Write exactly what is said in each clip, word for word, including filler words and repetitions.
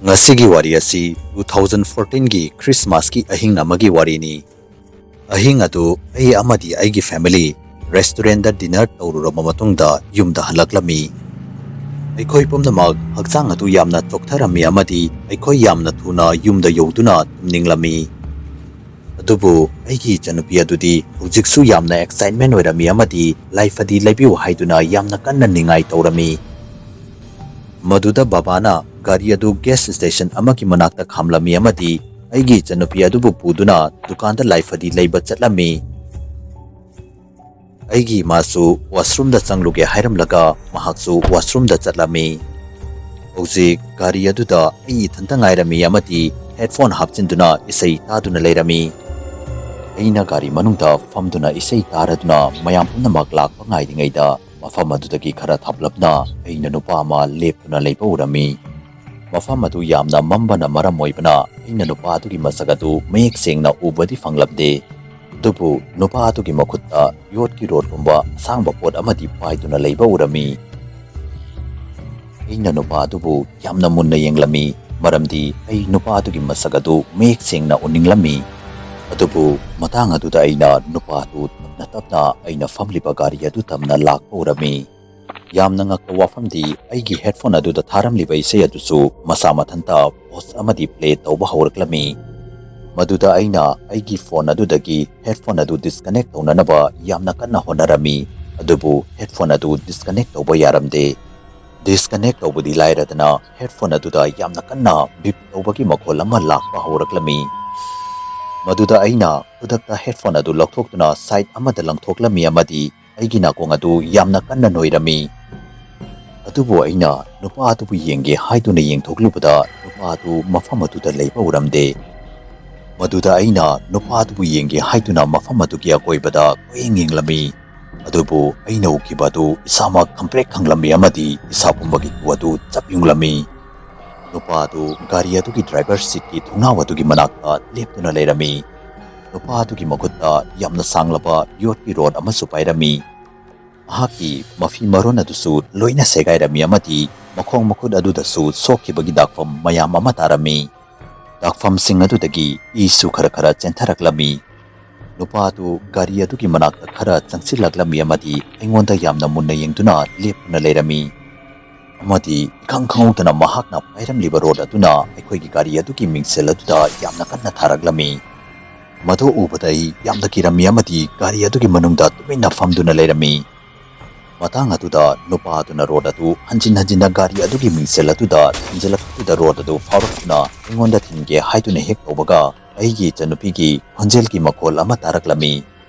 ꯉꯁꯤꯒꯤ ꯋꯥꯔꯤ ꯑꯁꯤ two thousand fourteen ꯒꯤ Christmas ꯀꯤ ꯑꯍꯤꯡ ꯑꯃꯒꯤ ꯋꯥꯔꯤꯅꯤ꯫ ꯑꯍꯤꯡ ꯑꯗꯨ ꯑꯩ ꯑꯃꯗꯤ ꯑꯩꯒꯤ family restaurant ꯗ dinner ꯇꯧꯔꯨꯔꯕ ꯃꯇꯨꯡꯗ ꯌꯨꯝꯗ ꯍꯜꯂꯛꯂꯝꯃꯤ꯫ ꯑꯩꯈꯣꯏ ꯄꯨꯝꯅꯃꯛ ꯍꯛꯆꯥꯡ ꯑꯗꯨ ꯌꯥꯝꯅ ꯆꯣꯛꯊꯔꯝꯃꯤ ꯑꯃꯗꯤ ꯑꯩꯈꯣꯏ ꯌꯥꯝꯅ ꯊꯨꯅ ꯌꯨꯝꯗ ꯌꯧꯗꯨꯅ ꯇꯨꯝꯅꯤꯡꯂꯝꯃꯤ꯫ ꯑꯗꯨꯕꯨ ꯑꯩꯒꯤ ꯏꯆꯟꯅꯨꯄꯤ ꯑꯗꯨꯗꯤ ꯍꯧꯖꯤꯛꯁꯨ ꯌꯥꯝꯅ excitement ꯑꯣꯏꯔꯝꯃꯤ ꯑꯃꯗꯤ ꯂꯥꯏꯐꯗꯤ ꯂꯩꯕꯤꯌꯨ ꯍꯥꯏꯗꯨꯅ ꯌꯥꯝꯅ ꯀꯟꯅ ꯅꯤꯡꯉꯥꯏ ꯇꯧꯔꯝꯃꯤ꯫ ꯃꯗꯨꯗ ꯕꯕꯥꯅ ꯒꯥꯔꯤ ꯑꯗꯨ gas station ꯑꯃꯒꯤ ꯃꯅꯥꯛꯇ ꯈꯥꯝꯂꯝꯃꯤ ꯑꯃꯗꯤ ꯑꯩꯒꯤ ꯏꯆꯟꯅꯨꯄꯤ ꯑꯗꯨꯕꯨ ꯄꯨꯗꯨꯅ ꯗꯨꯀꯥꯟꯗ ꯂꯥꯏꯐꯗꯤ ꯂꯩꯕ ꯆꯠꯂꯝꯃꯤ꯫ ꯑꯩꯒꯤ ꯏꯃꯥꯁꯨ washroom ꯗ ꯆꯪꯂꯨꯒꯦ ꯍꯥꯏꯔꯝꯂꯒ ꯃꯍꯥꯛꯁꯨ washroom ꯗ ꯆꯠꯂꯝꯃꯤ꯫ ꯍꯧꯖꯤꯛ ꯒꯥꯔꯤ ꯑꯗꯨꯗ ꯑꯩ ꯏꯊꯟꯇ ꯉꯥꯏꯔꯝꯃꯤ ꯑꯃꯗꯤ headphone ꯍꯥꯞꯆꯤꯟꯗꯨꯅ ꯏꯁꯩ ꯇꯥꯗꯨꯅ ꯂꯩꯔꯝꯃꯤ꯫ ꯑꯩꯅ ꯒꯥꯔꯤ ꯃꯅꯨꯡꯗ ꯐꯝꯗꯨꯅ ꯏꯁꯩ ꯇꯥꯔꯗꯨꯅ ꯃꯌꯥꯝ ꯄꯨꯝꯅꯃꯛ ꯂꯥꯛꯄ ꯉꯥꯏꯔꯤꯉꯩꯗ ꯃꯐꯝ ꯑꯗꯨꯗꯒꯤ ꯈꯔ ꯊꯥꯞꯂꯞꯅ ꯑꯩꯅ ꯅꯨꯄꯥ ꯑꯃ ꯂꯦꯞꯇꯨꯅ ꯂꯩꯕ ꯎꯔꯝꯃꯤ꯫ ꯃꯐꯝ ꯑꯗꯨ ꯌꯥꯝꯅ ꯃꯝꯕꯅ ꯃꯔꯝ ꯑꯣꯏꯕꯅ ꯑꯩꯅ ꯅꯨꯄꯥ ꯑꯗꯨꯒꯤ ꯃꯁꯛ ꯑꯗꯨ ꯃꯌꯦꯛ ꯁꯦꯡꯅ ꯎꯕꯗꯤ ꯐꯪꯂꯝꯗꯦ꯫ ꯑꯗꯨꯕꯨ ꯅꯨꯄꯥ ꯑꯗꯨꯒꯤ ꯃꯈꯨꯠꯇ ꯌꯣꯠꯀꯤ ꯔꯣꯠꯀꯨꯝꯕ ꯑꯁꯥꯡꯕ ꯄꯣꯠ ꯑꯃꯗꯤ ꯄꯥꯏꯗꯨꯅ ꯂꯩꯕ ꯎꯔꯝꯃꯤ꯫ ꯑꯩꯅ ꯅꯨꯄꯥ ꯑꯗꯨꯕꯨ ꯌꯥꯝꯅ ꯃꯨꯟꯅ ꯌꯦꯡꯂꯝꯃꯤ, ꯃꯔꯝꯗꯤ ꯑꯩ ꯅꯨꯄꯥ ꯑꯗꯨꯒꯤ ꯃꯁꯛ ꯑꯗꯨ ꯃꯌꯦꯛ ꯁꯦꯡꯅ ꯎꯅꯤꯡꯂꯝꯃꯤ꯫ ꯑꯗꯨꯕꯨ ꯃꯇꯥꯡ ꯑꯗꯨꯗ ꯑꯩꯅ ꯅꯨꯄꯥ ꯑꯗꯨ ꯇꯞꯅ ꯇꯞꯅ ꯑꯩꯅ ꯐꯝꯂꯤꯕ ꯒꯥꯔꯤ ꯑꯗꯨ ꯇꯝꯅ ꯂꯥꯛꯄ ꯎꯔꯝꯃꯤ꯫ ꯌꯥꯝꯅ ꯉꯛꯄ ꯋꯥꯐꯝꯗꯤ, ꯑꯩꯒꯤ headphone ꯑꯗꯨꯗ ꯊꯥꯔꯝꯂꯤꯕ ꯏꯁꯩ ꯑꯗꯨꯁꯨ ꯃꯁꯥ ꯃꯊꯟꯇ pause ꯑꯃꯗꯤ play ꯇꯧꯕ ꯍꯧꯔꯛꯂꯝꯃꯤ꯫ ꯃꯗꯨꯗ ꯑꯩꯅ ꯑꯩꯒꯤ phone ꯑꯗꯨꯗꯒꯤ headphone ꯑꯗꯨ disconnect ꯇꯧꯅꯅꯕ ꯌꯥꯝꯅ ꯀꯟꯅ ꯍꯣꯠꯅꯔꯝꯃꯤ, ꯑꯗꯨꯕꯨ headphone ꯑꯗꯨ disconnect ꯇꯧꯕ ꯌꯥꯔꯝꯗꯦ꯫ Disconnect ꯇꯧꯕꯗꯤ ꯂꯥꯏꯔꯗꯅ headphone ꯑꯗꯨꯗ ꯌꯥꯝꯅ ꯀꯟꯅ beep ꯇꯧꯕꯒꯤ ꯃꯈꯣꯜ ꯑꯃ ꯂꯥꯛꯄ ꯍꯧꯔꯛꯂꯝꯃꯤ꯫ ꯃꯗꯨꯗ ꯑꯩꯅ ꯈꯨꯗꯛꯇ headphone ꯑꯗꯨ ꯂꯧꯊꯣꯛꯇꯨꯅ side ꯑꯃꯗ ꯂꯪꯊꯣꯛꯂꯝꯃꯤ ꯑꯃꯗꯤ ꯑꯩꯒꯤ ꯅꯥꯀꯣꯡ ꯑꯗꯨ ꯌꯥꯝꯅ ꯀꯟꯅ ꯅꯣꯏꯔꯝꯃꯤ꯫ ꯑꯗꯨꯕꯨ ꯑꯩꯅ ꯅꯨꯄꯥ ꯑꯗꯨꯕꯨ ꯌꯦꯡꯒꯦ ꯍꯥꯏꯗꯨꯅ ꯌꯦꯡꯊꯣꯛꯂꯨꯕꯗ ꯅꯨꯄꯥ ꯑꯗꯨ ꯃꯐꯝ ꯑꯗꯨꯗ ꯂꯩꯕ ꯎꯔꯝꯗꯦ꯫ ꯃꯗꯨꯗ ꯑꯩꯅ ꯅꯨꯄꯥ ꯑꯗꯨꯕꯨ ꯌꯦꯡꯒꯦ ꯍꯥꯏꯗꯨꯅ ꯃꯐꯝ ꯑꯗꯨꯒꯤ ꯑꯀꯣꯏꯕꯗ ꯀꯣꯏꯌꯦꯡ ꯌꯦꯡꯂꯝꯃꯤ꯫ ꯑꯗꯨꯕꯨ ꯑꯩꯅ ꯎꯈꯤꯕ ꯑꯗꯨ ꯏꯁꯥꯃꯛ ꯈꯪꯄ꯭ꯔꯦꯛ ꯈꯪꯂꯝꯃꯤ ꯑꯃꯗꯤ ꯏꯁꯥ ꯄꯨꯝꯕꯒꯤ ꯀꯨ ꯑꯗꯨ ꯆꯞ ꯌꯨꯡꯂꯝꯃꯤ꯫ ꯅꯨꯄꯥ ꯑꯗꯨ ꯒꯥꯔꯤ ꯑꯗꯨꯒꯤ driver seat ꯀꯤ ꯊꯣꯡꯅꯥꯎ ꯑꯗꯨꯒꯤ ꯃꯅꯥꯛꯇ ꯂꯦꯞꯇꯨꯅ ꯂꯩꯔꯝꯃꯤ꯫ ꯅꯨꯄꯥ ꯑꯗꯨꯒꯤ ꯃꯈꯨꯠꯇ ꯌꯥꯝꯅ ꯁꯥꯡꯂꯕ ꯌꯣꯠꯀꯤ ꯔꯣꯠ ꯑꯃꯁꯨ ꯄꯥꯏꯔꯝꯃꯤ꯫ ꯃꯍꯥꯛꯀꯤ ꯃꯐꯤ ꯃꯔꯣꯟ ꯑꯗꯨꯁꯨ ꯂꯣꯏꯅ ꯁꯦꯒꯥꯏꯔꯝꯃꯤ ꯑꯃꯗꯤ ꯃꯈꯣꯡ ꯃꯈꯨꯠ ꯑꯗꯨꯗꯁꯨ ꯁꯣꯛꯈꯤꯕꯒꯤ ꯗꯥꯛꯐꯝ ꯃꯌꯥꯝ ꯑꯃ ꯇꯥꯔꯝꯃꯤ꯫ ꯗꯥꯛꯐꯝꯁꯤꯡ ꯑꯗꯨꯗꯒꯤ ꯏꯁꯨ ꯈꯔ ꯈꯔ ꯆꯦꯟꯊꯔꯛꯂꯝꯃꯤ꯫ ꯅꯨꯄꯥ ꯑꯗꯨ ꯒꯥꯔꯤ ꯑꯗꯨꯒꯤ ꯃꯅꯥꯛꯇ ꯈꯔ ꯆꯪꯁꯤꯜꯂꯛꯂꯝꯃꯤ ꯑꯃꯗꯤ ꯑꯩꯉꯣꯟꯗ ꯌꯥꯝꯅ ꯃꯨꯟꯅ ꯌꯦꯡꯗꯨꯅ ꯂꯦꯞꯇꯨꯅ ꯂꯩꯔꯝꯃꯤ꯫ ꯑꯃꯗꯤ ꯏꯈꯪ ꯈꯪꯍꯧꯗꯅ ꯃꯍꯥꯛꯅ ꯄꯥꯏꯔꯝꯂꯤꯕ ꯔꯣꯗ ꯑꯗꯨꯅ ꯑꯩꯈꯣꯏꯒꯤ ꯒꯥꯔꯤ ꯑꯗꯨꯒꯤ ꯃꯤꯡꯁꯦꯜ ꯑꯗꯨꯗ ꯌꯥꯝꯅ ꯀꯟꯅ ꯊꯥꯔꯛꯂꯝꯃꯤ꯫ ꯃꯗꯨ ꯎꯕꯗ ꯑꯩ ꯌꯥꯝꯅ ꯀꯤꯔꯝꯃꯤ ꯑꯃꯗꯤ ꯒꯥꯔꯤ ꯑꯗꯨꯒꯤ ꯃꯅꯨꯡꯗ ꯇꯨꯃꯤꯟꯅ ꯐꯝꯗꯨꯅ ꯂꯩꯔꯝꯃꯤ꯫ ꯃꯇꯥꯡ ꯑꯗꯨꯗ ꯅꯨꯄꯥ ꯑꯗꯨꯅ ꯔꯣꯗ ꯑꯗꯨ ꯍꯟꯖꯤꯟ ꯍꯟꯖꯤꯟꯅ ꯒꯥꯔꯤ ꯑꯗꯨꯒꯤ ꯃꯤꯡꯁꯦꯜ ꯑꯗꯨꯗ ꯊꯤꯟꯖꯤꯜꯂꯛꯄꯗꯨꯗ ꯔꯣꯗ ꯑꯗꯨ ꯐꯥꯎꯔꯛꯇꯨꯅ ꯑꯩꯉꯣꯟꯗ ꯊꯤꯟꯒꯦ ꯍꯥꯏꯗꯨꯅ ꯍꯦꯛ ꯇꯧꯕꯒ ꯑꯩꯒꯤ ꯏꯆꯟꯅꯨꯄꯤꯒꯤ ꯈꯣꯟꯖꯦꯜꯒꯤ ꯃꯈꯣꯜ ꯑꯃ ꯇꯥꯔꯛꯂꯝꯃꯤ꯫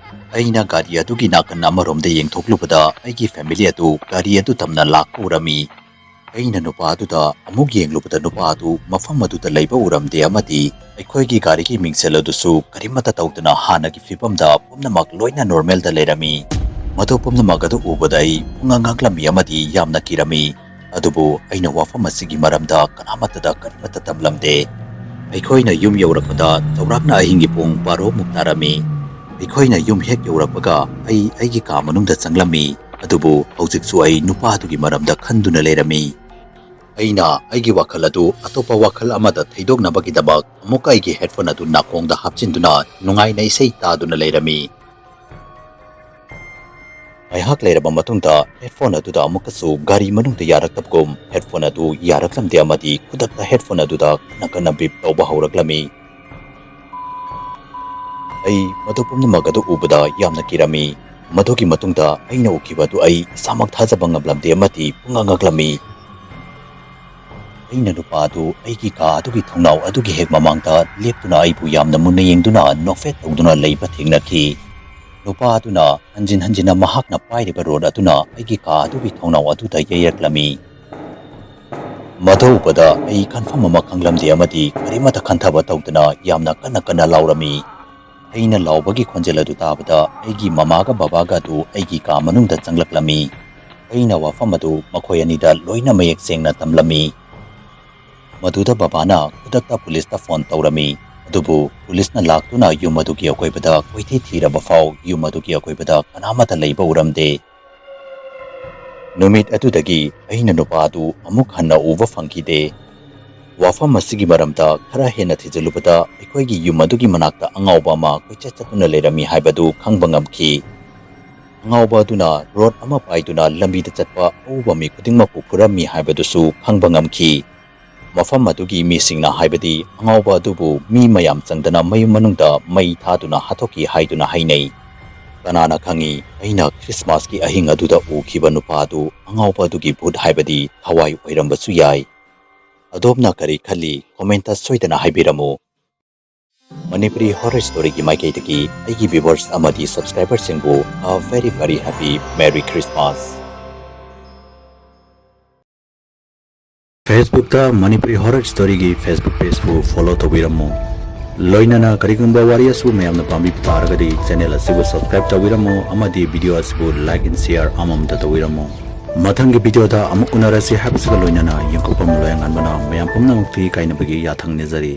ꯑꯩꯅ ꯒꯥꯔꯤ ꯑꯗꯨꯒꯤ ꯅꯥꯀꯟ ꯑꯃꯔꯣꯝꯗ ꯌꯦꯡꯊꯣꯛꯂꯨꯕꯗ ꯑꯩꯒꯤ ꯐꯦꯃꯤꯂꯤ ꯑꯗꯨ ꯒꯥꯔꯤ ꯑꯗꯨ ꯇꯝꯅ ꯂꯥꯛꯄ ꯎꯔꯝꯃꯤ꯫ ꯑꯩꯅ ꯅꯨꯄꯥ ꯑꯗꯨꯗ ꯑꯃꯨꯛ ꯌꯦꯡꯂꯨꯕꯗ ꯅꯨꯄꯥ ꯑꯗꯨ ꯃꯐꯝ ꯑꯗꯨꯗ ꯂꯩꯕ ꯎꯔꯝꯗꯦ ꯑꯃꯗꯤ ꯑꯩꯈꯣꯏꯒꯤ ꯒꯥꯔꯤꯒꯤ ꯃꯤꯡꯁꯦꯜ ꯑꯗꯨꯁꯨ ꯀꯔꯤꯃꯠꯇ ꯇꯧꯗꯅ ꯍꯥꯟꯅꯒꯤ ꯐꯤꯕꯝꯗ ꯄꯨꯝꯅꯃꯛ ꯂꯣꯏꯅ ꯅꯣꯔꯃꯦꯜꯗ ꯂꯩꯔꯝꯃꯤ꯫ ꯃꯗꯨ ꯄꯨꯝꯅꯃꯛ ꯑꯗꯨ ꯎꯕꯗ ꯑꯩ ꯄꯨꯡꯉꯛ ꯉꯛꯂꯝꯃꯤ ꯑꯃꯗꯤ ꯌꯥꯝꯅ ꯀꯤꯔꯝꯃꯤ꯫ ꯑꯗꯨꯕꯨ ꯑꯩꯅ ꯋꯥꯐꯝ ꯑꯁꯤꯒꯤ ꯃꯔꯝꯗ ꯀꯅꯥꯃꯠꯇꯗ ꯀꯔꯤꯃꯠꯇ ꯇꯝꯂꯝꯗꯦ꯫ ꯑꯩꯈꯣꯏꯅ ꯌꯨꯝ ꯌꯧꯔꯛꯄꯗ ꯆꯥꯎꯔꯥꯛꯅ ꯑꯍꯤꯡꯒꯤ ꯄꯨꯡ ꯕꯥꯔꯣ ꯃꯨꯛ ꯇꯥꯔꯝꯃꯤ꯫ ꯑꯩꯈꯣꯏꯅ ꯌꯨꯝ ꯍꯦꯛ ꯌꯧꯔꯛꯄꯒ ꯑꯩ ꯑꯩꯒꯤ ꯀꯥ ꯃꯅꯨꯡꯗ ꯆꯪꯂꯝꯃꯤ꯫ ꯑꯗꯨꯕꯨ ꯍꯧꯖꯤꯛꯁꯨ ꯑꯩ ꯅꯨꯄꯥꯗꯨꯒꯤ ꯃꯔꯝꯗ ꯈꯟꯗꯨꯅ ꯂꯩꯔꯝꯃꯤ꯫ ꯑꯩꯅ ꯑꯩꯒꯤ ꯋꯥꯈꯜ ꯑꯗꯨ ꯑꯇꯣꯞꯄ ꯋꯥꯈꯜ ꯑꯃꯗ ꯊꯩꯗꯣꯛꯅꯕꯒꯤꯗꯃꯛ ꯑꯃꯨꯛꯀ ꯑꯩꯒꯤ ꯍꯦꯗꯐꯣꯟ ꯑꯗꯨ ꯅꯥꯀꯣꯡꯗ ꯍꯥꯞꯆꯤꯟꯗꯨꯅ ꯅꯨꯡꯉꯥꯏꯅ ꯏꯁꯩ ꯇꯥꯗꯨꯅ ꯂꯩꯔꯝꯃꯤ꯫ ꯉꯥꯏꯍꯥꯛ ꯂꯩꯔꯕ ꯃꯇꯨꯡꯗ ꯍꯦꯗꯐꯣꯟ ꯑꯗꯨꯗ ꯑꯃꯨꯛꯀꯁꯨ ꯒꯥꯔꯤ ꯃꯅꯨꯡꯗ ꯌꯥꯔꯛꯇꯕꯒꯨꯝ ꯍꯦꯗꯐꯣꯟ ꯑꯗꯨ ꯌꯥꯔꯛꯂꯝꯗꯦ ꯑꯃꯗꯤ ꯈꯨꯗꯛꯇ ꯍꯦꯗꯐꯣꯟ ꯑꯗꯨꯗ ꯀꯟꯅ ꯀꯟꯅ ꯕꯤꯞ ꯇꯧꯕ ꯍꯧꯔꯛꯂꯝꯃꯤ꯫ ꯑꯩ ꯃꯗꯨ ꯄꯨꯝꯅꯃꯛ ꯑꯗꯨ ꯎꯕꯗ ꯌꯥꯝꯅ ꯀꯤꯔꯝꯃꯤ꯫ ꯃꯗꯨꯒꯤ ꯃꯇꯨꯡꯗ ꯑꯩꯅ ꯎꯈꯤꯕ ꯑꯗꯨ ꯑꯩ ꯏꯁꯥꯃꯛ ꯊꯥꯖꯕ ꯉꯝꯂꯝꯗꯦ ꯑꯃꯗꯤ ꯄꯨꯡꯉꯛ ꯉꯛꯂꯝꯃꯤ꯫ ꯑꯩꯅ ꯅꯨꯄꯥ ꯑꯗꯨ ꯑꯩꯒꯤ ꯀꯥ ꯑꯗꯨꯒꯤ ꯊꯣꯡꯅꯥꯎ ꯑꯗꯨꯒꯤ ꯍꯦꯛ ꯃꯃꯥꯡꯗ ꯂꯦꯞꯇꯨꯅ ꯑꯩꯕꯨ ꯌꯥꯝꯅ ꯃꯨꯟꯅ ꯌꯦꯡꯗꯨꯅ ꯅꯣꯛꯐꯦꯠ ꯇꯧꯗꯨꯅ ꯂꯩꯕ ꯊꯦꯡꯅꯈꯤ꯫ ꯅꯨꯄꯥ ꯑꯗꯨꯅ ꯍꯟꯖꯤꯟ ꯍꯟꯖꯤꯟꯅ ꯃꯍꯥꯛꯅ ꯄꯥꯏꯔꯤꯕ ꯔꯣꯗ ꯑꯗꯨꯅ ꯑꯩꯒꯤ ꯀꯥ ꯑꯗꯨꯒꯤ ꯊꯣꯡꯅꯥꯎ ꯑꯗꯨꯗ ꯌꯩꯔꯛꯂꯝꯃꯤ꯫ ꯃꯗꯨ ꯎꯕꯗ ꯑꯩ ꯈꯟꯐꯝ ꯑꯃ ꯈꯪꯂꯝꯗꯦ ꯑꯃꯗꯤ ꯀꯔꯤꯃꯠꯇ ꯈꯟꯊꯕ ꯇꯧꯗꯅ ꯌꯥꯝꯅ ꯀꯟꯅ ꯀꯟꯅ ꯂꯥꯎꯔꯝꯃꯤ꯫ ꯑꯩꯅ ꯂꯥꯎꯕꯒꯤ ꯈꯣꯟꯖꯦꯜ ꯑꯗꯨ ꯇꯥꯕꯗ ꯑꯩꯒꯤ ꯃꯃꯥꯒ ꯕꯕꯥꯒ ꯑꯗꯨ ꯑꯩꯒꯤ ꯀꯥ ꯃꯅꯨꯡꯗ ꯆꯪꯂꯛꯂꯝꯃꯤ꯫ ꯑꯩꯅ ꯋꯥꯐꯝ ꯑꯗꯨ ꯃꯈꯣꯏ ꯑꯅꯤꯗ ꯂꯣꯏꯅ ꯃꯌꯦꯛ ꯁꯦꯡꯅ ꯇꯝꯂꯝꯃꯤ꯫ ꯃꯗꯨꯗ ꯕꯕꯥꯅ ꯈꯨꯗꯛꯇ ꯄꯨꯂꯤꯁꯇ ꯐꯣꯟ ꯇꯧꯔꯝꯃꯤ꯫ ꯑꯗꯨꯕꯨ ꯄꯨꯂꯤꯁꯅ ꯂꯥꯛꯇꯨꯅ ꯌꯨꯝ ꯑꯗꯨꯒꯤ ꯑꯀꯣꯏꯕꯗ ꯀꯣꯏꯊꯤ ꯊꯤꯔꯕ ꯐꯥꯎ ꯌꯨꯝ ꯑꯗꯨꯒꯤ ꯑꯀꯣꯏꯕꯗ ꯀꯅꯥꯃꯠꯇ ꯂꯩꯕ ꯎꯔꯝꯗꯦ꯫ ꯅꯨꯃꯤꯠ ꯑꯗꯨꯗꯒꯤ ꯑꯩꯅ ꯅꯨꯄꯥ ꯑꯗꯨ ꯑꯃꯨꯛ ꯍꯟꯅ ꯎꯕ ꯐꯪꯈꯤꯗꯦ꯫ ꯋꯥꯐꯝ ꯑꯁꯤꯒꯤ ꯃꯔꯝꯗ ꯈꯔ ꯍꯦꯟꯅ ꯊꯤꯖꯤꯜꯂꯨꯕꯗ, ꯑꯩꯈꯣꯏꯒꯤ ꯌꯨꯝ ꯑꯗꯨꯒꯤ ꯃꯅꯥꯛꯇ ꯑꯉꯥꯎꯕ ꯑꯃ ꯀꯣꯏꯆꯠ ꯆꯠꯇꯨꯅ ꯂꯩꯔꯝꯃꯤ ꯍꯥꯏꯕꯗꯨ ꯈꯪꯕ ꯉꯝꯈꯤ꯫ ꯑꯉꯥꯎꯕ ꯑꯗꯨꯅ ꯔꯣꯗ ꯑꯃ ꯄꯥꯏꯗꯨꯅ ꯂꯝꯕꯤꯗ ꯆꯠꯄ ꯑꯎꯕ ꯃꯤ ꯈꯨꯗꯤꯡꯃꯛꯄꯨ ꯐꯨꯔꯝꯃꯤ ꯍꯥꯏꯕꯗꯨꯁꯨ ꯈꯪꯕ ꯉꯝꯈꯤ꯫ ꯃꯐꯝ ꯑꯗꯨꯒꯤ ꯃꯤꯁꯤꯡꯅ ꯍꯥꯏꯕꯗꯤ, ꯑꯉꯥꯎꯕ ꯑꯗꯨꯕꯨ ꯃꯤ ꯃꯌꯥꯝ ꯆꯪꯗꯅ ꯃꯌꯨꯝ ꯃꯅꯨꯡꯗ ꯃꯩ ꯊꯥꯗꯨꯅ ꯍꯥꯠꯇꯣꯛꯈꯤ ꯍꯥꯏꯗꯨꯅ ꯍꯥꯏꯅꯩ꯫ ꯀꯅꯥꯅ ꯈꯪꯏ, ꯑꯩꯅ ꯈ꯭ꯔꯤꯁꯃꯥꯁꯀꯤ ꯑꯍꯤꯡ ꯑꯗꯨꯗ ꯎꯈꯤꯕ ꯅꯨꯄꯥ ꯑꯗꯨ ꯑꯉꯥꯎꯕ ꯑꯗꯨꯒꯤ ꯚꯨꯠ ꯍꯥꯏꯕꯗꯤ ꯊꯋꯥꯏ ꯑꯣꯏꯔꯝꯕꯁꯨ ꯌꯥꯏ꯫ ꯑꯗꯣꯝꯅ ꯀꯔꯤ ꯈꯜꯂꯤ? ꯀꯣꯃꯦꯟꯇ ꯁꯣꯏꯗꯅ ꯍꯥꯏꯕꯤꯔꯝꯃꯨ꯫ ꯃꯅꯤꯄꯨꯔꯤ ꯍꯣꯔꯔ ꯁ꯭ꯇꯣꯔꯤꯒꯤ ꯃꯥꯏꯀꯩꯗꯒꯤ ꯑꯩꯒꯤ ꯚ꯭ꯌꯨꯋꯔꯁ ꯑꯃꯗꯤ ꯁꯕꯁꯀ꯭ꯔꯥꯏꯕꯔꯁꯤꯡꯕꯨ a very very happy Merry Christmas꯫ ꯐꯦꯁꯕꯨꯛꯇ ꯃꯅꯤꯄꯨꯔꯤ ꯍꯣꯔꯔ ꯁ꯭ꯇꯣꯔꯤꯒꯤ ꯐꯦꯁꯕꯨꯛ ꯄꯦꯖꯄꯨ ꯐꯣꯂꯣ ꯇꯧꯕꯤꯔꯝꯃꯨ꯫ ꯂꯣꯏꯅꯅ ꯀꯔꯤꯒꯨꯝꯕ ꯋꯥꯔꯤ ꯑꯁꯤꯕꯨ ꯃꯌꯥꯝꯅ ꯄꯥꯝꯕꯤꯕ ꯇꯥꯔꯒꯗꯤ ꯆꯦꯅꯦꯜ ꯑꯁꯤꯕꯨ ꯁꯕꯁꯀ꯭ꯔꯥꯏꯕ ꯇꯧꯕꯤꯔꯝꯃꯨ ꯑꯃꯗꯤ ꯚꯤꯗꯤꯑꯣ ꯑꯁꯤꯕꯨ ꯂꯥꯏꯛ ꯑꯦꯟ ꯁꯤꯌꯥꯔ ꯑꯃꯃꯝꯇ ꯇꯧꯕꯤꯔꯝꯃꯨ꯫ ꯃꯊꯪꯒꯤ ꯚꯤꯗꯤꯑꯣꯗ ꯑꯃꯨꯛ ꯎꯅꯔꯁꯤ ꯍꯥꯏꯕꯁꯤꯒ ꯂꯣꯏꯅꯅ ꯌꯦꯡꯊꯣꯛꯐꯝ ꯂꯣꯌꯥꯉꯥꯟꯕꯅ ꯃꯌꯥꯝ ꯄꯨꯝꯅꯃꯛꯇ ꯏꯀꯥꯏꯅꯕꯒꯤ ꯌꯥꯊꯪ ꯅꯤꯖꯔꯤ꯫